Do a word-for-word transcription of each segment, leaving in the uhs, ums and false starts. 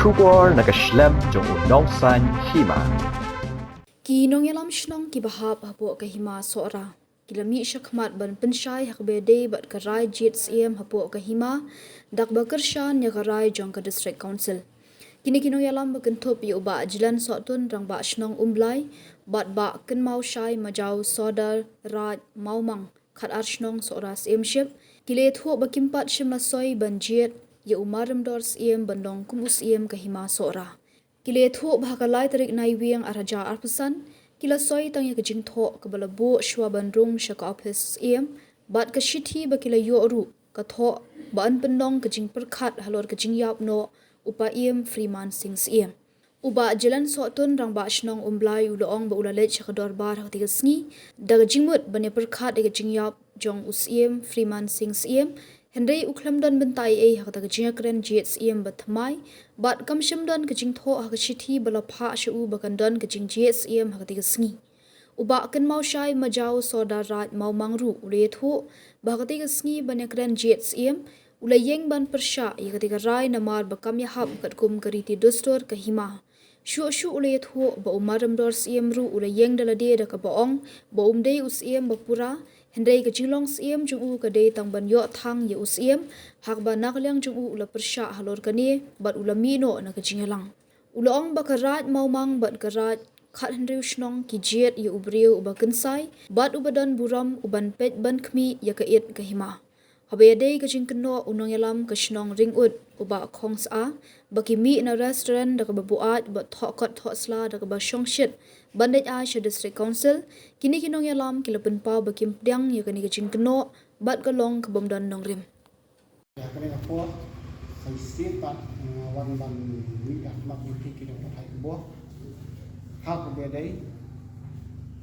Khubor na ka shlem jong u nongsaiñ hima. Ki nongïalam shnong kiba hap hapoh ka hima Sohra ki la mih shakhmat ban pynshai ha kaba ïadei bad ka rai jied Syiem hapoh ka hima, da kaba kyrshan ïa ka rai jong ka District Council. Kine ki nongïalam ba kynthup ïa u Bah Jlan Sohtun, Rangbah Shnong Umblai, bad Bah Kynmaw Shai Majaw, Sordar Raid Mawmang, Khatar Shnong Sohra Syiemship, ki la ïathuh ba kim pat shym la soi ban jied ïa u Mar Rymdor Syiem ban long kum u Syiem ka hima Sohra. Ki la ïathuh ba ha ka lai tarik Naiwieng ar hajar arphew san ki la soi tang ïa ka jingthoh kaba la buh shuwa ban rung sha ka ophis Syiem, bad ka shithi ba ki la ïoh ruh ka thoh ba yn pynlong ka jingpyrkhat halor ka jingïap noh u Paiem Freeman Singh Syiem. U Bah Jlan Sohtun, Rangbah Shnong Umblai, u la ong ba u la leit sha ka dorbar ha katei ka sngi da ka jingmut ban ïapyrkhat ïa ka jingïap jong u Syiem Freeman Singh Syiem, hynrei u khlem don bynta ei ei ha kata ka jingïakren jied Syiem ba thymmai, bad kam shym don ka jingthoh ha ka shithi ba la phah sha u ba kan don ka jingjied Syiem ha katei ka sngi. U Bah Kynmaw Shai Majaw, Sordar Raid Mawmang ruh, u la ïathuh ba ha katei ka sngi ban ïakren jied Syiem, u la ïeng ban pyrshah ïa katei ka rai namar ba kam ïahap katkum ka riti dustur ka hima. Shuh shuh u la ïathuh ba u Mar Rymdor Syiem ruh u la ïeng da lade da kaba ong ba um dei u Syiem ba pura, hynrei ka jinglong Syiem jong u ka dei tang ban ïoh thang ïa u Syiem, ha kaba na ka liang jong u u la pyrshah halor kane bad u la mih noh na ka jingïalang. U la ong ba ka Raid Mawmang bad ka Raid Khathynriew Shnong ki jied ïa u briew uba kynsai bad uba don burom u ban peit ban khmih ïa ka it ka hima. Haba ïadei ka jingkynnoh u nongïalam ka shnong Ringud, u Bah Khong Syiar, ba ki mih na restaurant da kaba buaid bad thoh kot thoh sla da kaba shongshit ban leit ai sha District Council, kine ki nongïalam ki la pynpaw ba kim pdiang ïa kane ka jingkynnoh bad ka long kabym don nongrim. Ïa kane ka por sa shisien pat nga wan ban mih ha khmat jong phi ki nongpathai khubor ha kaba ïadei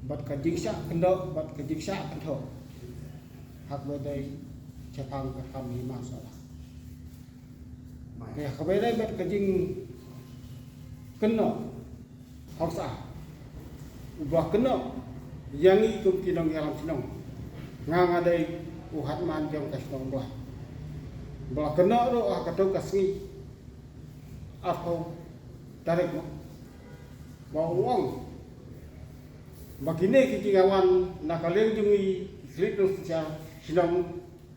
bad ka jingshah kynnoh bad ka jingshah kynthoh ha kaba ïadei shaphang ka kam hima Sohra. Ïa kaba ïadei bad ka jingkynnoh Khong Syiar, uba kynnoh ïa ngi kum ki nongïalam shnong. Nga nga dei u hadman jong ka shnong Umblai. Ba la kynnoh ruh ha kato ka sngi arphew tarik, ba u ong ba kine ki jingïawan na ka liang jong ngi ki khlieh nongshong shnong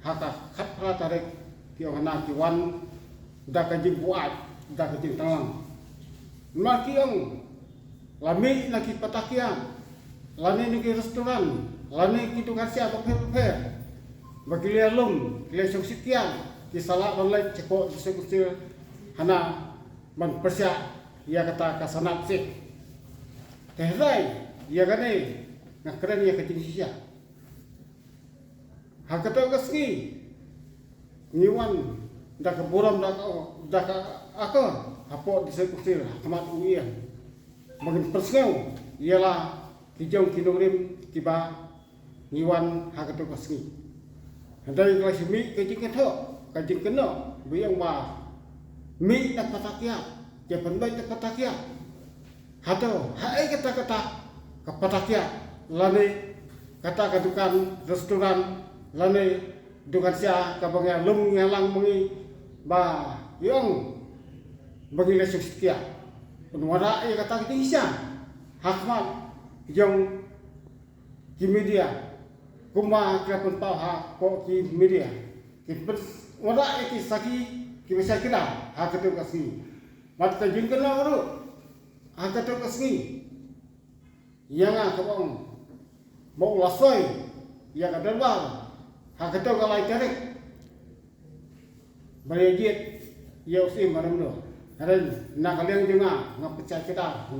ha ka khatphra tarik ki ong hana ki wan da ka jingbuaid, da ka jingtanglang. Namar ki ong la mih na ki patakia, lane na ki restaurant, lane ki dukan sha bapher bapher, ba ki la lum, ki la shongshit kiar, ki sa lah ban leit shapoh District Council hana ban pyrshah ïa kata ka sanad sih. Te hynrei ïa kane nga kren ïa ka jingshisha. Ha kato ka sngi ngi wan da ka burom, da ka, da ka akor hapoh District Council ha khmat u Ïing ba ngin pynsngew ïa la ki jong ki nongrim kiba ngi wan ha kato ka sngi. Hynrei ka la shu mih ka jingkynthoh, ka jingkynnoh ba ïa ong ba mih na patakia, ïa pynbeit na patakia. Hato haei kata, kata ka patakia lane kata ka dukan restaurant lane dukan sha kaba ngi la lum ngi la lang ma ngi ba ïa ong ba ngi la shongshit kiar. Pynwanrah ïa kata ka jingshisha ha khmat jong ki media, kumba ki la pynpaw hapoh ki media. Ki pynwanrah ïa ki sakhi kiba shai kdar ha kato ka sngi. Bad ka jingkynnoh ruh ha kato ka sngi ïa nga kaba ong ba u la soi ïa ka dorbar ha kato ka lai tarik ban ïa jied ïa u Syiem Mar Rymdor. Hynrei na ka liang jong nga nga pyrshah kdar,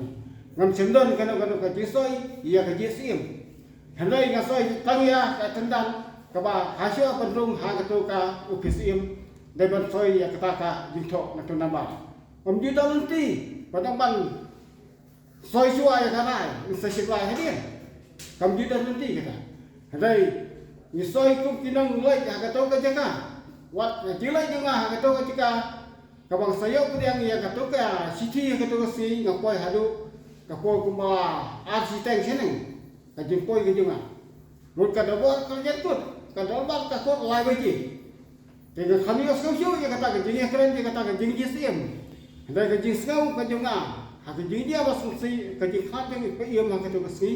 ngam shym don kano kano ka jingsoi ïa ka jied Syiem. Hynrei nga soi tang ïa ka tyndan kaba ha shuwa ban rung ha kato ka ophis Syiem, dei ban soi ïa kata ka jingthoh na tu namar ngam ju don lynti ba dang ban soi shuwa ïa ka rai, in sa shim rai hadien. Kam ju don lynti kata. Hynrei ngi soi kum ki nongleit ha kato ka jaka. Wat ka jingleit jong nga ha kato ka jaka, kaba nga sa ïoh pdiang ïa kato ka shithi ha kato ka sngi, nga poi haduh ka por kumba ar shiteng shaneng. Ka jingpoi ka jong nga, mut ka dorbar ka ïatkut, ka dorbar ka kot lai baje. Te nga khlem ïohsngew shuh ïa kata ka jingïakren, ïa kata ka jingjied Syiem. Hynrei ka jingsngew ka jong nga ha ka jingjia ba sngewsih, ka jingkhlad jong i Paiem ha kato ka sngi,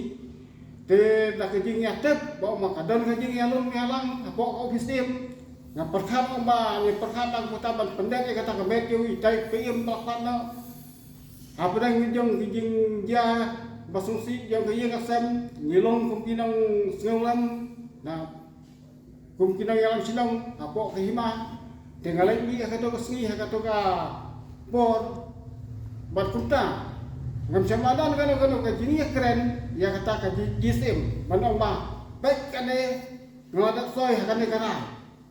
te da ka jingïatip ba ma ka don ka jingïalum ïalang hapoh ka ophis syiem, nga pyrkhat ong ba ngi pyrkhat lang kumta ban pyndep ïa kata ka met jong i Paiem ba khlad noh. Hapdeng jong ka jingjia ba sngewsih jong ka ïing ka sem, ngi long kum ki nongsngewlem, na kum ki nongïalam shnong hapoh ka hima. Te nga leit mih ha kato ka sngi, ha kato ka por. Bad kumta ngam shym la don kano kano ka jingïakren ïa kata ka ji-, jingsiem ban ong ba peit kane, nga la dep soi ha kane ka rai.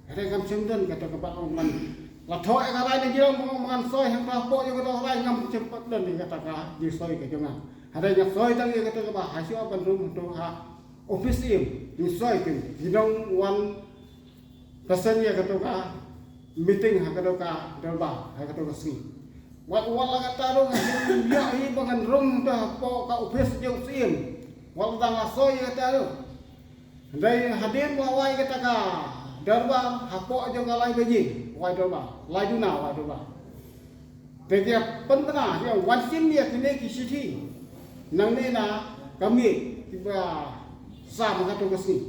Hynrei ngam shym don kata kaba ong ban la thoh ïa ka rai na jrong, ba ong ban soi hangta hapoh ïa kato ka rai, ngam shym pat don ïa kata ka jingsoi ka jong nga. Hynrei nga soi tang ïa kata kaba ha shuwa ban rung hangto ha ophis syiem, ngi soi ki, ki nongwan present ïa kato ka meeting ha kato ka dorbar ha kato ka sngi. Wat, wat la katta ruh nga shu ïohi ba ngan rung hangto hapoh ka ophis jong u syiem. Wat la dang la soi ïa katta ruh. Hynrei hadien ba la wai kata ka dorbar, hapoh jong ka lai baje wai dorbar, lai duna wai dorbar. Te ki pynbna, ki ong wan shim ïa kine ki shithi nangne na ka miej kiba sam ha kato ka sngi.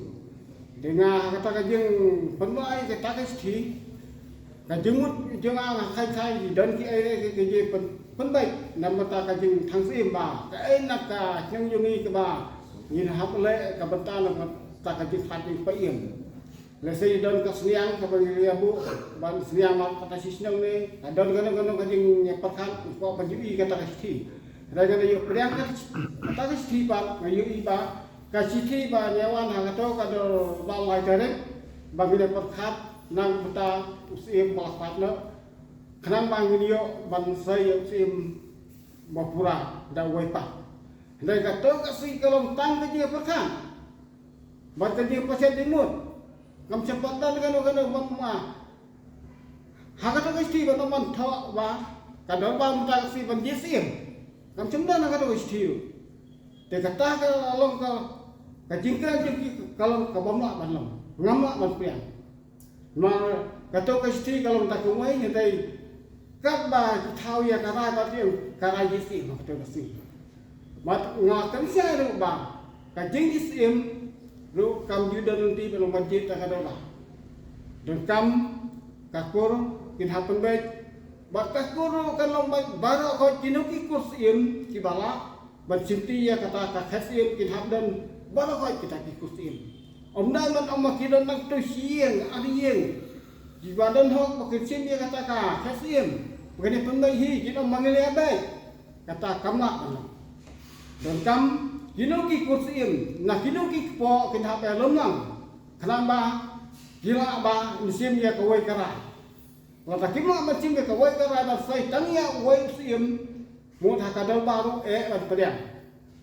Te nga ha kata ka jingpynbna ïa kata ka shithi, ka jingmut jong nga nga khlaiñ khlaiñ, ki don kiei kiei ki jingpyn-, pynbeit na bynta ka jingthang syiem ba kaei na ka shnong jong ngi kaba ngin hap leh ka bynta na bynta ka jingkhlad jong i Paiem. Lehse don ka sniang kaba ngi ïa buh ban sniang mat kata shi shnong ne, ka don kano kano ka jingïapyrkhat, nga kwah ban ïohi kata ka shithi. Hynrei nga ïoh pdiang kata ka shithi pat, nga ïohi ba ka shithi ba ngi wan ha kato ka dorbar lai tarik ba ngin ïa pyrkhat na bynta u syiem ba la khlad noh, khnang ba ngin ïoh ban soi ïa u syiem ba pura da uwei pat. Hynrei kato ka sngi ka long tang ka jingïapyrkhat bad ka jingpashet jingmut. Ngam shym pat don kano kano ba ma ha kato ka shithi ba ong ban thoh ba ka dorbar mynta ka sngi ban jied syiem. Ngam shym don ha kato ka shithi ruh. Te kata ka long ka, ka jingkren jong ki ka long kaba ym lah ban long, ngam lah ban pdiang. Namar kato ka shithi ka long da kawei, hynrei katba ki thaw ïa ka rai bad ki ong ka rai jied syiem ha kato ka sngi. Bad nga kynshai ruh ba ka jingjied syiem ruh kam ju don lynti ba long ban jied da ka dorbar. Donkam ka kur kin hap pynbeit, bad ka kur ruh kan long beit baroh khoit, kino ki kur syiem kiba lah ban shimti ïa kata ka khet syiem kin hap don baroh khoit kita ki kur syiem. Ym dei ban ong ba ki don tang tu shi ïing ar ïing kiba don hok ba kin shim ïa kata ka khet syiem, ba kin ïa pynbeit hi, kin ong ba ngin ïa beit. Kata kam lah ban long. Donkam kino ki kur syiem na kino ki kpoh kin hap ïalum lang, khnang ba ki lah ban shim ïa kawei ka rai. Lada kim lah ban shim ïa kawei ka rai ban soi tang ïa uwei u syiem, mut ha ka dorbar ruh eh ban pdiang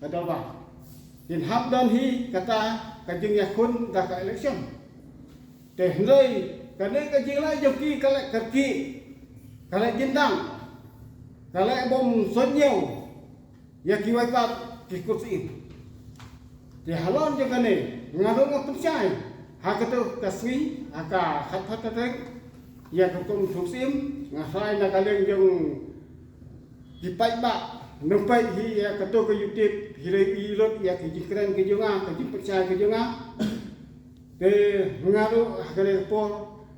ka dorbar. Kin hap don hi kata ka jingïakhun da ka election. Te hynrei kane ka jingleh jong ki ka leh kyrkieh, ka leh jingdang, ka leh bym suidñiew ïa kiwei pat ki kur syiem. Te halor jong kane nga ruh nga pynshai ha kato ka sngi, ha ka khatphra tarik, ïa ka kum u syiem, nga shai na ka liang jong ki paidbah, nang peit hi ïa kato ka YouTube, hi ruh i lut ïa ka jingkren ka jong nga, ka jingpynshai ka jong nga. Te nga ruh ha kane ka por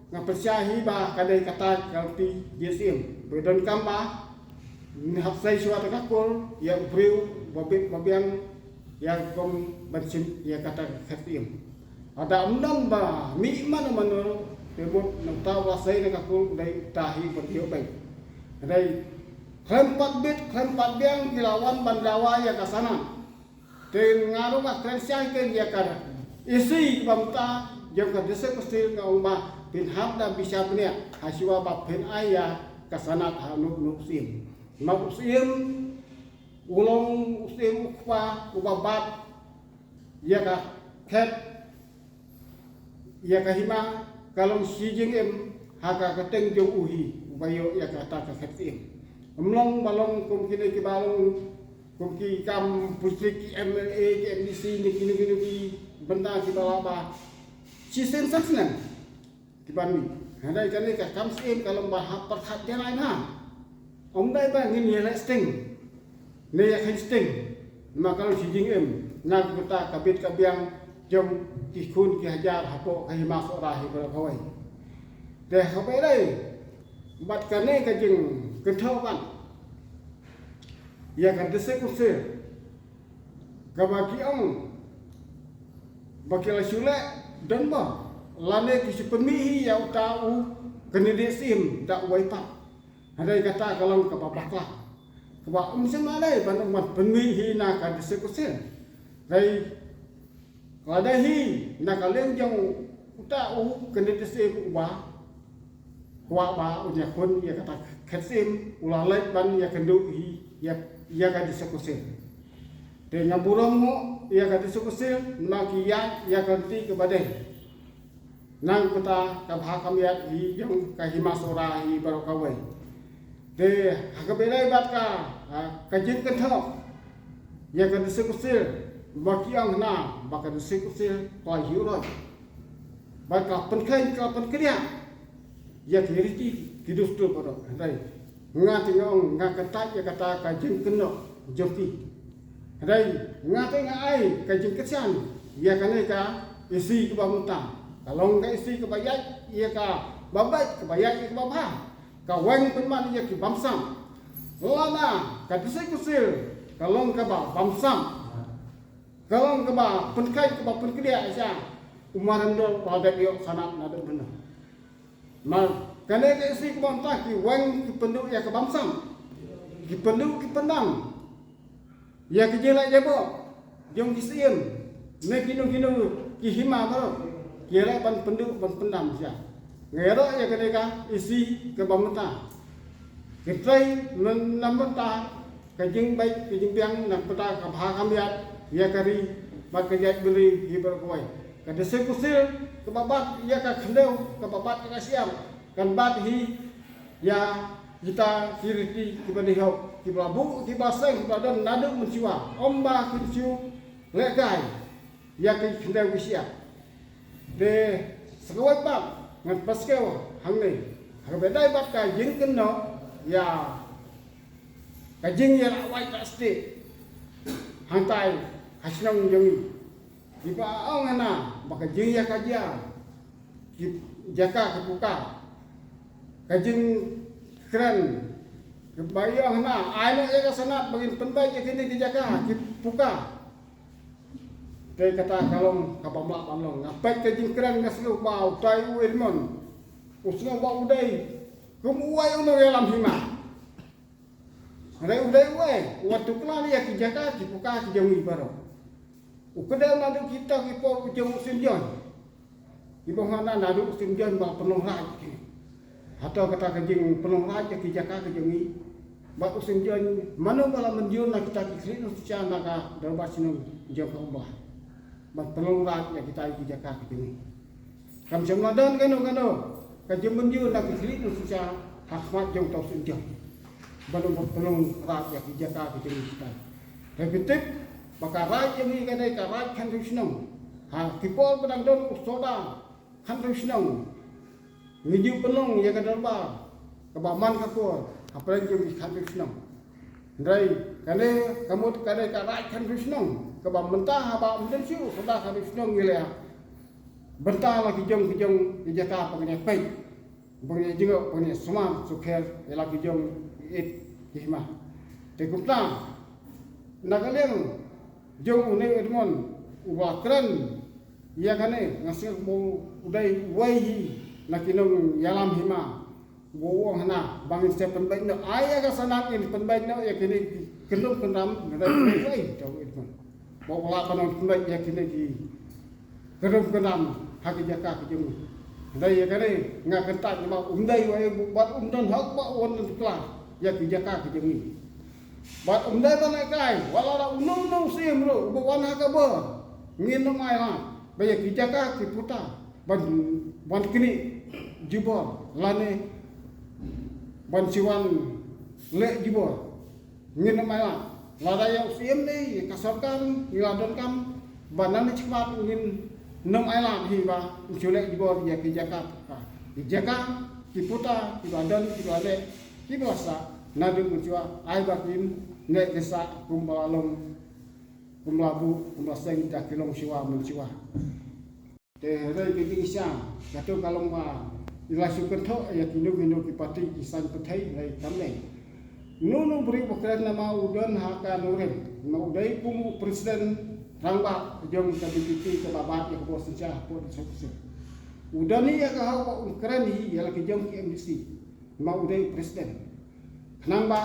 nga pynshai hi ba ka dei kata ka lynti jied syiem. Ba donkam ba ngin hap sei shuwa da ka kur ïa u briew ba bit ba biang ïa ka kum ban shim ïa kata ka khet syiem. Lada ym don ba mih mano mano, te mut na uta uba sei na ka kur u dei uta hi uba ïoh beit. Ka dei khlem pat bit khlem pat biang ki la wan ban dawa ïa ka sanad. Te nga ruh nga kren shai kein ïa ka EC ba mynta jong ka District Council, nga ong ba phin hap da bishar bniah ha shuwa ba phin ai ïa ka sanad ha uno uno u syiem. Namar u syiem u long u syiem u kpa uba bat ïa ka khet, ïa ka hima, ka long shi jingim ha ka kyrteng jong u hi uba ïoh ïa kata ka khet syiem. Ym long ba long kum kine kiba long kum ki kam politik, ki MLA, ki MDC, ne kine kine ki bynta kiba lah ba shisien san snem kiban mih. Hynrei kane ka kam syiem ka long ba hap pyrkhat janai bha. Ym dei ba ngin ïaleh sting ne ïakheiñ sting, namar ka long shi jingim na ka bynta ka bit ka biang jong ki khun ki hajar hapoh ka hima Sohra hi baroh kawei. Te ha kaba ïadei bad kane ka jingkynthoh ban ïa ka District Council kaba ki ong ba ki la shu leh donbor lane ki shu pynmih hi ïa uta u candidate syiem da uwei pat. Hynrei kata ka long kaba bakla, kaba ym shym la dei ban ong ban pynmih hi na ka District Council. Hynrei ka la dei hi na ka liang jong uta u candidate syiem uba kwah ba un ïakhun ïa kata ka khet syiem, u la leit ban ïakynduh hi ïa, ïa ka District Council. Te nga burom mo ïa ka District Council namar ki ïaid ïa ka lynti kaba dei. Na ka bynta ka bha ka miat hi jong ka hima Sohra hi baroh kawei. Te ha kaba ïadei bad ka, ah, ka jingkynthoh ïa ka District Council, ba ki ong hana ba ka District Council ka la ïuh roi, ba ka pynkhein ka pynkynriah ïa ki riti ki dustur baroh. Hynrei nga te nga ong nga kyntait ïa kata ka jingkynnoh jong ki. Hynrei nga te nga ai ka jingkyrshan ïa kane ka EC kaba mynta. Ka long ka EC kaba ïaid ïa kaba beit, kaba ïaid ïa kaba bha, ka weng pynban ïa ki bamsap. Lada ka District Council ka long kaba bamsap, ka long kaba pynkhein kaba pynkynriah sha u Maryndon ba dep ïoh sanad naduh mynno. Namar kane ka EC kaba mynta ki weng ki pynduh ïa ka bamsap, ki pynduh ki pyndam ïa ki jingïaleh jaboh jong ki syiem ne kino kino ki hima baroh, ki ïaleh ban pynduh ban pyndam sha. Nga ïaroh ïa kane ka EC kaba mynta. Ki trei na bynta ka jingbeit ka jingbiang, na bynta ka bha ka miat ïa ka ri bad ka jaitbynriew hi baroh kawei. Ka District Council kaba bat ïa ka khyndew, kaba bat ïa ka shyiap, kan bat hi ïa kita ki riti kiba dei hok, kiba la buh, kiba la seng, kiba la don naduh mynshuwa, ym ba kin shu lehkai ïa ki khyndew ki shyiap. Te sa kawei pat ngan pynskhem hangne ha kaba ïadei bad ka jingkynnoh ïa ka jingïaleh wait la stieh hangtai ha shnong jong ngi. Kiba ong hana ba ka jingïakajia ki jaka ki puka, ka jingkren, kiba ong hana ai noh ïa ka sanad ba ngin pynbeit ïa kine ki jaka ki puka. Te kata ka long kaba mlak ban long. Nga peit ka jingkren nga sngew ba utai u Edmond u sngew ba u dei kum uwei u nongïalam hima. Hynrei u dei uwei u wan tuklar ïa ki jaka ki puka ki jong ngi baroh. U kdew naduh kita ki por u jong u Syiem John. Kiba ong hana naduh u Syiem John ba pynlong raid ki. Hato kata ka jingpynlong raid ïa ki jaka ki jong ngi, bad u Syiem John mano ba la mynjur na kita ki khlieh nongshynshar na ka dorbar shnong jong ka Umba ban pynlong raid ïa kita ki jaka ki jong ngi? Kam shym la don kano kano ka jingmynjur na ki khlieh nongshynshar ha khmat jong uta u Syiem John ban pynlong raid ïa ki jaka ki jong ngi kita. Te phi tip ba ka raid jong ngi ka dei ka raid khathynriew shnong. Ha ki por ba dang don u Sohra khathynriew shnong ngi ju pynlong ïa ka dorbar kaba man ka por hapdeng jong ki khathynriew shnong. Hynrei kane ka mut ka dei ka raid khathynriew shnong kaba mynta haba ym don shuh u Sohra khathynriew shnong ngi leh bynta la ki jong ki jong ki jaka ba ngin ïa peit, ba ngin ïa jngoh, ba ngin ïa sumar sukher ïa la ki jong ki ïit ki hima. Te kumta na ka liang jong une u Edmond uba kren ïa kane nga sngew ba u dei uwei hi na ki nongïalam hima. Ba u ong hana ba ngin sa pynbeit noh, ai ïa ka sanad ngin pynbeit noh ïa kine ki kyndrum kyndam, nga dei uwei jong u Edmond ba u lah ban pynbeit ïa kine ki kyndrum kyndam ha ki jaka ki jong ngi. Hynrei ïa kane nga kyntait ba um dei uwei bad um don hok ba u wan tuklar ïa ki jaka ki jong ngi. Bad um dei ban lehkai wat la da uno uno u syiem ruh uba wan ha ka bor, ngin ym ailad ba ïa ki jaka ki puta ban, ban knieh jubor lane ban shu wan leh jubor. Ngin ym ailad. Lada ïa u syiem ne ïa ka sorkar ngi la donkam ba nangne shakhmat ngin ym ailad hi ba ngin shu leh jubor ïa ki jaka, ki jaka ki puta kiba don, kiba leh, kiba la sah. Naduh mynshuwa ai ba kim neh kynsah kumba la long, kumba la buh, kumba la seng, da ki long shuwa mynshuwa. Te hynrei ka jingshisha kato ka long ba i la shu kynthoh ïa kino kino ki parti ki saiñ pyrthei, hynrei kam dei. Uno uno u briew ba kren namar u don ha ka nongrim, namar u dei kum u president rangbah jong ka VPP kaba bat ïa ka bor synshar hapoh District Council. U don hi ïa ka hok ba un kren hi ïa la ki jong ki MDC namar u dei u president. Khnang ba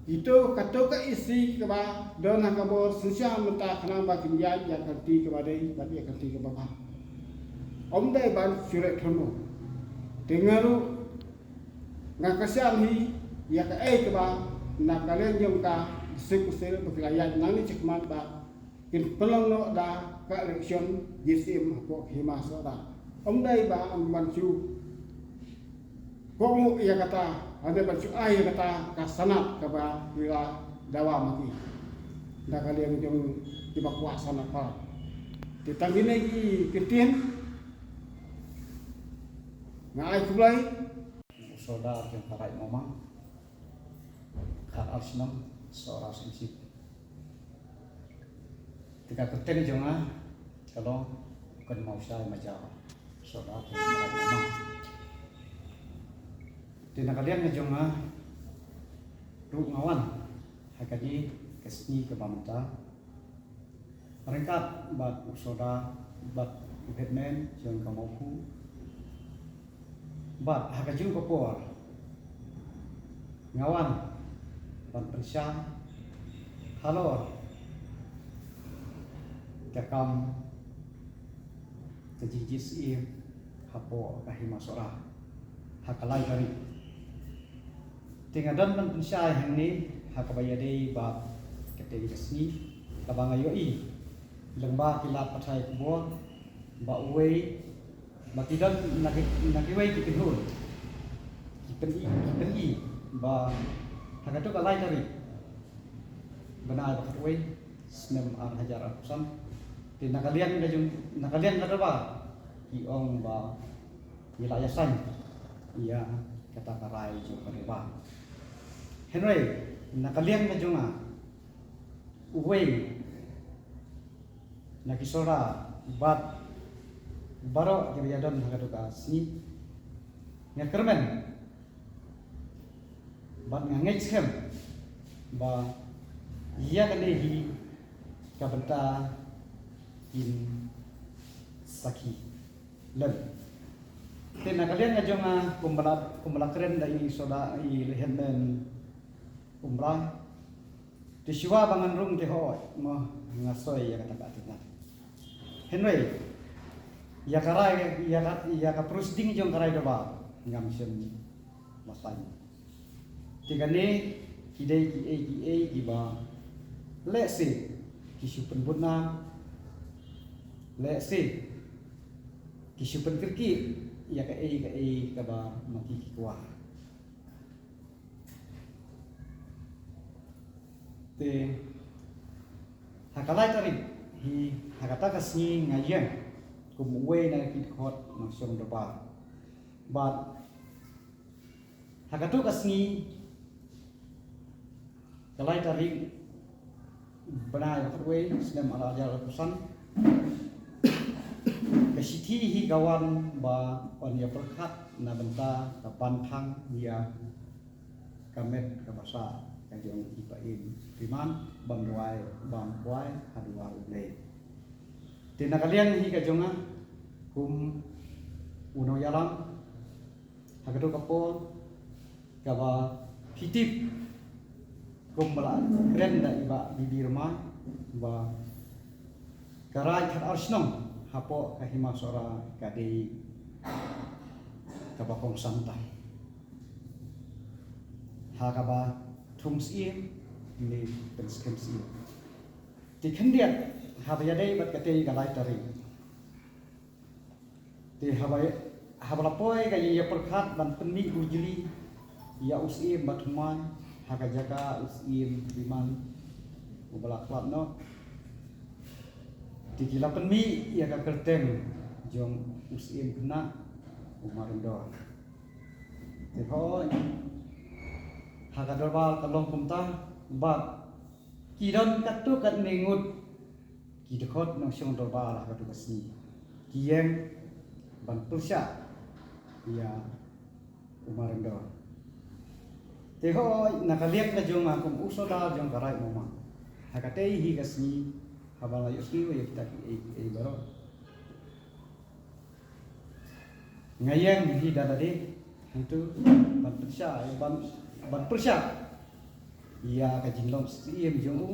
kito, kato ka EC kaba don ha ka bor synshar mynta, khnang ba kin ïaid ïa ka lynti kaba dei bad ïa ka lynti kaba bha. Ym dei ban shu leh thurmu. Te nga ruh nga kyrshan hi ïa kaei kaba na ka liang jong ka District Council ba ki la ïaid nangne shakhmat ba kin pynlong noh da ka election G S M hapoh Hima Sohra. Ym dei ba ym ban shu kohnguh ïa kata, hynrei ban shu ai ïa kata ka sanad kaba ki la dawa ma ki da ka liang jong kiba kwah sanad palat. Te tang kine ki ktien, nga ai khublei. U Sordar jong ka Raid Mawmang, khatar shnong, Sohra Singsit. Te ka kyrteng jong nga ka long Kynmaw Shai Majaw, Sordar jong ka Raid Mawmang. Te na ka liang ka jong nga ruh nga wan ha kane ka sngi kaba mynta ryngkat bad u Sordar bad u headman jong ka Mawphuh. Bad ha kajuh ka por nga wan ban pynshai halor ka kam ka jingjied siem hapoh ka Hima Sohra ha ka lai tarik. Te nga don ban pynshai hangne ha kaba ïadei bad katei ka sngi, kaba nga ïohi lyngba ki lad pathai khubor ba uwei ba ki don na ki, na kiwei ki kynhun ki pyni, ki pyni ba ha kato ka lai tarik bnai ba khatwei snem ar hajar arphew san. Te na ka liang ka jong, na ka liang ka dorbar ki ong ba ngi la ïasain ïa kata ka rai jong ka dorbar. Hynrei na ka liang ka jong nga, uwei na ki Sohra bad baroh kiba ïadon ha kato ka sngi, nga kyrmen bad nga ngeit skhem ba ïa kane hi ka bynta kin sakhi lem. Te na ka liang ka jong nga, kumba la, kumba la kren da i Sordar, i headman Umrang. Te shuwa ba ngan rung te hooid mo nga soi ïa kata ka article. Hynrei ïa ka rai, ïa ka, ïa ka proceeding jong ka rai dorbar ngam shym la saiñ. Te kane ki dei kiei kiei kiba lehse ki shu pynbud na, lehse ki shu pynkyrkieh ïa kaei kaei kaba ma ki ki kwah. Te ha ka lai tarik hi, ha kata ka sngi nga ïeng kum uwei na ki dkhot nongshong dorbar. Bad ha kato ka sngi, ka lai tarik bnai ba khatwei snem ar hajar arphew san, ka shithi hi ka wan ba yn ïa pyrkhat na bynta ka ban thang ïa ka met ka basa ka jong i Bah Im Pyman bym duwai bym kwai ha duwar U Blei. Te na ka liang hi ka jong nga kum u nongïalam ha kato ka por, kaba phi tip kumba la kren da i Bah B B Rymbai ba ka rai khatar shnong hapoh ka Hima Sohra ka dei kaba kongsan tai ha kaba thung siem ne pynskhem siem. Te khyndiat haba ïadei bad katei ka lai tarik. Te haba, haba la poi ka ïing ïapyrkhat ban pynmih burjli ïa u Syiem Bah Thymmai ha ka jaka u Syiem Pyman uba la khlad noh. Te ki la pynmih ïa ka kyrteng jong u Syiem Khynnah u Maryndor. Te hooid. Ha ka dorbar ka long kumta, bad ki don katto katne ngut ki dkhot nongshong dorbar ha katto ka sngi ki ïeng ban pyrshah ïa u Maremdor. Te hooid, na ka liang ka jong nga kum u sordar jong ka Raid Mawmang, ha katei hi ka sngi, haba nga ïohsngew ïa kita kiei kiei baroh, nga ïeng hi da lade hangtu ban pyrshah, ban, ban pyrshah ïa ka jinglong syiem jong u.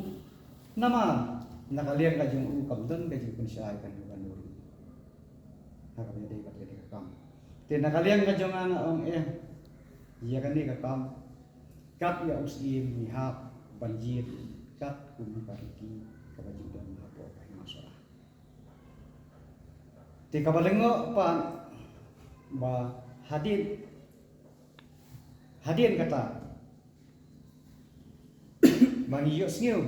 Namar na ka liang ka jong u kam don ka jingpyrshah ïa kano kano ruh ha kaba ïadei bad kane ka kam. Te na ka liang ka jong nga, nga ong, eh, ïa kane ka kam, kat ïa u syiem ngi hap ban jied katkum ka riti kaba ju don hapoh ka Hima Sohra. Te kaba lyngngoh pat ba hadien, hadien kata ba ngi ïohsngew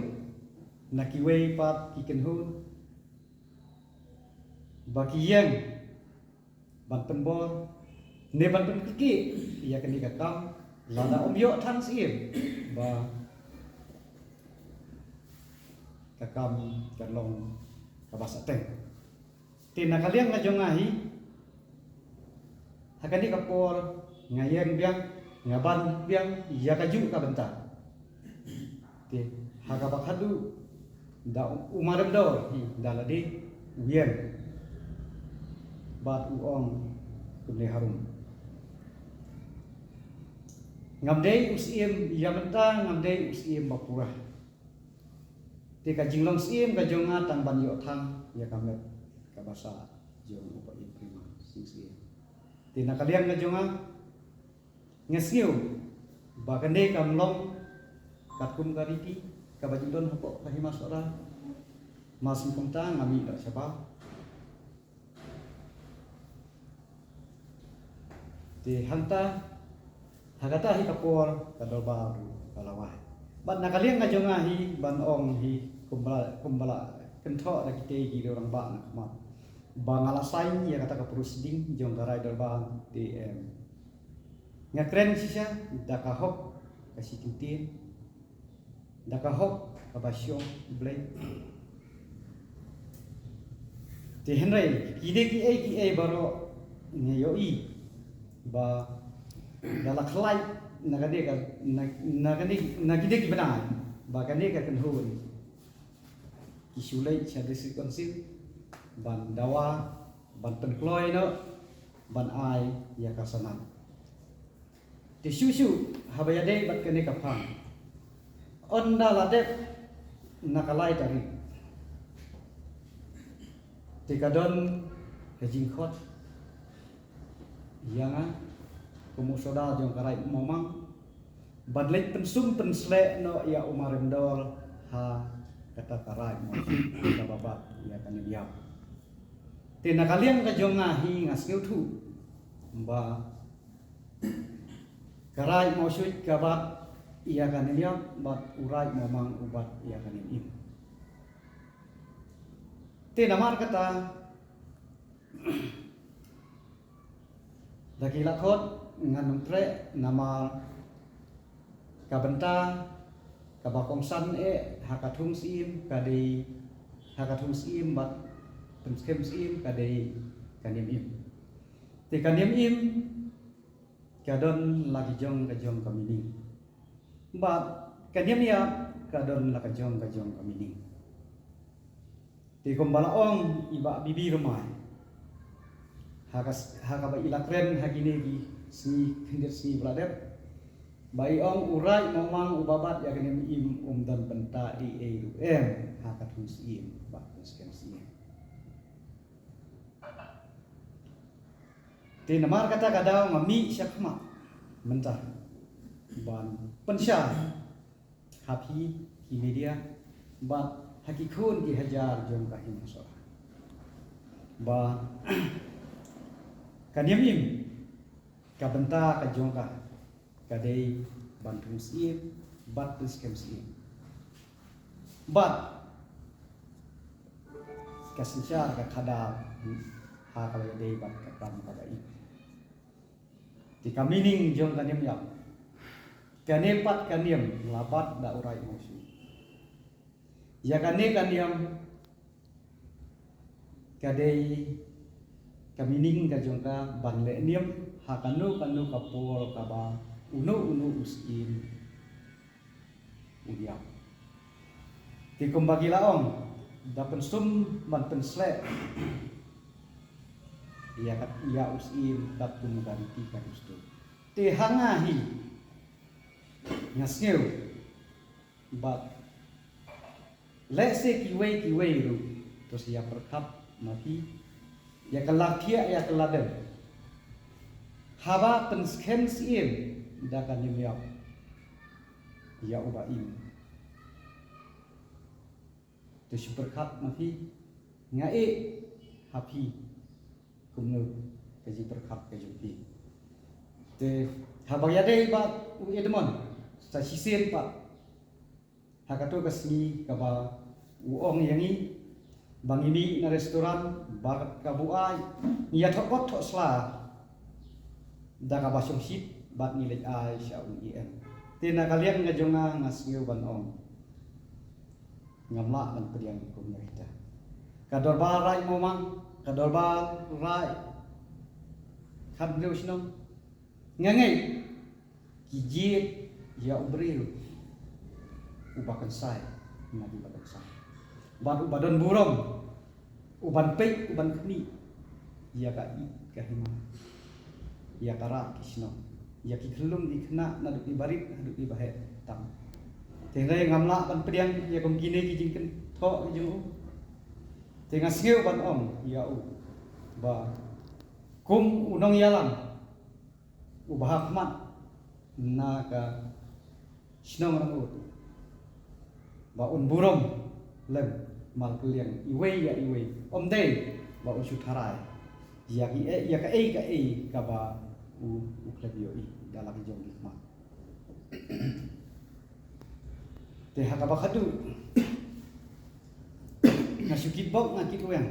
na kiwei pat ki kynhun ba ki ïeng ban pynbor ne ban pynkyrkieh ïa kane ka kam, lada ym ïoh tang syiem, ba ka kam kan long kaba sahteng. Te na ka liang ka jong nga hi, ha kane ka por nga ïeng biang, nga ban biang ïa kajuh ka bynta. Te ha kaba khatduh, da u Maremdor hi da lade u ïeng bad u ong kumne harum: Ngam dei u syiem ïa mynta, ngam dei u syiem ba pura. Te ka jinglong syiem ka jong nga tang ban ïoh tang ïa ka met kaba sah jong u Bah Impriman Sing Syiem. Te na ka liang ka jong nga, nga sngew ba kane kam long katkum ka riti kaba ju don hapoh ka Hima Sohra. Mar syn kumta nga mih noh shabar. Te hangta, ha kata hi ka por ka dorbar ruh ka la wai. Bad na ka liang ka jong nga hi ban ong hi kumba la, kumba la kynthoh da kitei ki rangbah na khmat, ba nga la sign ïa kata ka proceeding jong ka rai dorbar te, em, nga kren shisha da ka hok ka shi kyntien, da ka hok kaba shong U Blei. Te hynrei kine kiei kiei baroh nga ïohi ba da la khlaiñ na kane ka, na, na kane, na kine ki bnai, ba kane ka kynhun ki shu leit sha District Council ban dawa, ban pynkloi noh, ban ai ïa ka sanad. Te shuh shuh haba ïadei bad kane ka phang, ynda la dep na ka lai tarik, te ka don ka jingkhot ïa nga kum u sordar jong ka Raid Mawmang ban leit pynsum pynsleh noh ïa u Maremdor ha kata ka Raid Mawshuit kaba bat ïa ka Niam Ïap. Te na ka liang ka jong nga hi nga sngewthuh ba ka Raid Mawshuit ka bat ïa ka Niam Ïap bad u Raid Mawmang u bat ïa ka Niam Im. Te namar kata, da ki la khot ngan ym treh namar ka bynta kaba kongsan eh ha ka thung syiem ka dei, ha ka thung syiem bad pynskhem syiem ka dei ka Niam Im. Te ka Niam Im ka don la ki jong ka jong ka meaning, bad ka Niam Ïap ka don la ka jong ka jong ka meaning. Te kumba la ong i Bah B B Rymbai ha ka, ha kaba i la kren ha kine ki sngi khyndiat sngi ba la dep, ba i ong u Raid Mawmang uba bat ïa ka Niam Im um don bynta ei ei ruh em ha ka thung syiem bad pynskhem syiem. Te namar kata ka daw nga mih shakhmat mynta ban pynshai ha phi ki media bad ha ki khun ki hajar jong ka Hima Sohra ba ka Niam Im ka bynta ka jong ka ka dei ban thung syiem bad pynskhem syiem. Bad ka synshar ka khadar ha kaba ïadei bad ka kam kaba im. Te ka meaning jong ka Niam Ïap Kane pat ka niam la bat da u Rai Mawshu. Ïa kane ka niam ka dei ka meaning ka jong ka ban leh niam ha kano kano ka por kaba uno uno u syiem u ïap. Te kumba ki la ong, da pynsum ban pynsleh ïa ka, ïa u syiem kat kum ka riti ka dustur. Te ha nga hi nga sngew bad lehse kiwei kiwei ruh to sa ïa pyrkhat ma phi ïa ka la thiah ïa ka la dem. Haba pynskhem syiem da ka niam ïap ïa u ba im. To shu pyrkhat ma phi, nga ïeh ha phi kumno ka jingpyrkhat ka jong phi. Te haba ïadei bad u Edmond sa shisien pat ha kato ka sngi kaba u ong ïa ngi ba ngi mih na restaurant bad ka buaid, ngi ïa thoh kot thoh sla da kaba shongshit bad ngi leit ai sha u E M. Te na ka liang ka jong nga nga sngew ban ong ngam lah ban pdiang kumno kita. Ka dorbar Raid Mawmang, ka dorbar Raid Khathynriew Shnong, nga ngeit ki jied ïa u briew uba kynsai, nga dei uba kynsai. Bad uba don burom, uban peit, uban khmih ïa ka ïit ka hima, ïa ka rah ki shnong, ïa ki khyllung ki khynnah naduh ki barit haduh ki baheh tam. Te hynrei ngam lah ban pdiang ïa kum kine ki jingkynthoh ki jong u. Te nga sngew ban ong ïa u ba kum u nongïalam uba ha khmat na ka shnong Rangud ba un burom lem markylliang iwei ïa iwei, ym dei ba un shu tharai ïa ki, ïa kaei kaei kaba u, u khlem ïohi da la ki jong ki khmat. Te ha kaba khadduh nga shu kitbok, nga kitweng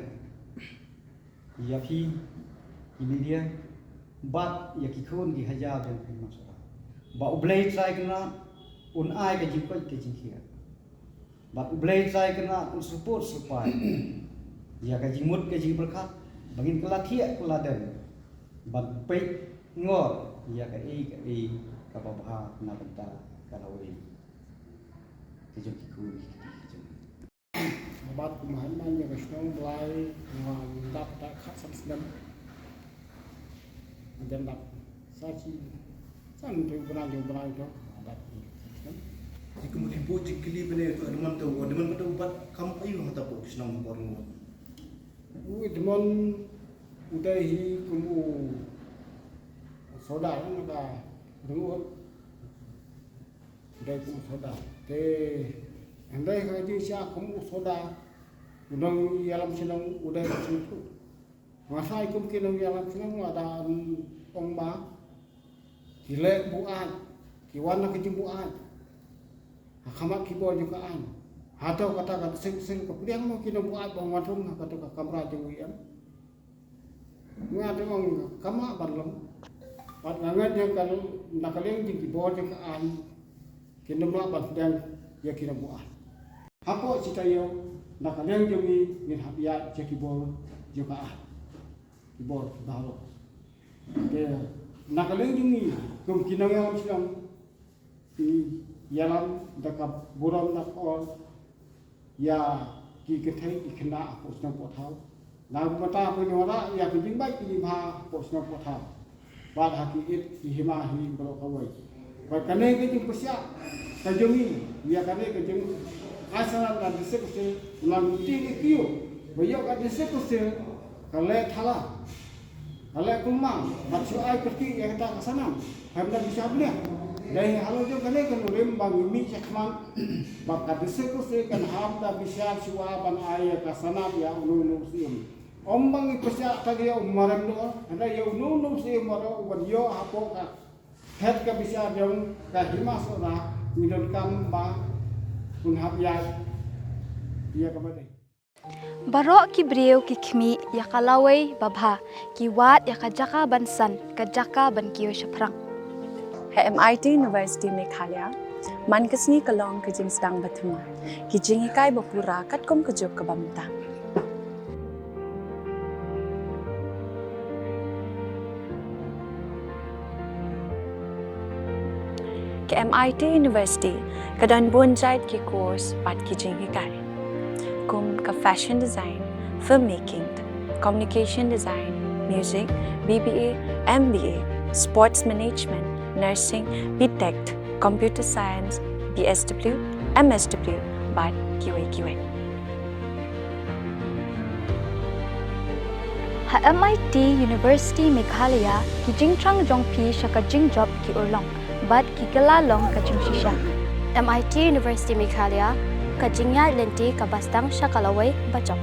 ïa phi ki media bad ïa ki khun ki hajar jong phi, mashallah, ba U Blei Trai Kynrad un ai ka jingkoit ka jingkhiah. Bad U Blei Trai Kynrad un support supply ïa ka jingmut ka jingpyrkhat ba ngin kylla thiah kylla dem ban peit ngor ïa kaei kaei kaba bha na bynta ka lawei ka jong ki khun ki kti ka jong. Bad kumba hynman ïa ka shnong Blai nga dap da khatsan snem. Nga dap sa shi san tu bnai jong bnai tu nga dap khatsan snem. Ji kum u dei bun jingkylli bnai tu, Edmond tu, Edmond tu bad kam ayu hata pok shnong por ngut. U Edmond u dei hi kum u soda na ka Rangud. U dei kum u soda. Te hynrei ka jingshisha kum u soda, u nongïalam shnong u dei ka sngewthuh. Nga sa kum ki nongïalam shnong lada ong ba ki leh buaid, ki wan na ka jingbuaid ha khmat ki bor jong ka aiñ. Hato kata ka seng seng ka pdiang mo ki nongbuaid ba wan rung ha kato ka kamra jong u E M? Nga te ong kam lah ban long. Bad nga ngeit ïa ka, na ka liang jong ki bor jong ka aiñ kin ym lah ban pdiang ïa ki nongbuaid. Hapoh shi taïew na ka liang jong ngi ngin hap ïaid ïa ki bor jong ka aiñ, ki bor ki baroh. Te na ka liang jong ngi kum ki nongïalam shnong, ngi ïalam da ka burom da ka ol ïa ki kynthei ki khynnah hapoh shnong Pohthaw. Na ka bynta ban wanrah ïa ka jingbeit ka jingbha hapoh shnong Pohthaw bad ha ki ïit ki hima hi baroh kawei. Bad kane ka jingpyrshah ka jong ngi ïa kane ka jingai sanad na District Council, na ngi tieng ïa ki ïoh ba ïoh ka District Council ka leh thala, ka leh kulmar bad shu ai kyrkieh ïa kata ka sanad. Hynda bishar bniah dei halor jong kane ka nongrim ba ngi mih shakhmat ba ka District Council kan hap da bishar shuwa ban ai ïa ka sanad ïa uno uno u syiem. Ym ba ngi pyrshah tang ïa u marem noh, hynda ïa uno uno u syiem baroh uban ïoh hapoh ka phet ka bishar jong ka hima Sohra ngi donkam ba un hap ïaid ïa kaba dei. Baroh ki briew ki khmih ïa ka lawei babha, ki wad ïa ka jaka ban san, ka jaka ban kiew shaphrang. Ha M I T University Meghalaya, man ka sngi ka long ka jingsdang ba thymmai, ki jinghikai ba pura katkum ka juk kaba mynta. Ka M I T University ka don bun jait ki course bad ki jinghikai, kum ka fashion design, filmmaking, communication design, music, B B A, M B A, sports management, nursing, B Tech, computer science, B S W, M S W, bad kiwei kiwei. Ha M I T University Meghalaya, ki jingthrang jong phi sha ka jingjop ki urlong bad ki kylla long ka jingshisha. M I T University Meghalaya, ka jingïaid lynti kaba sdang sha ka lawei bajop.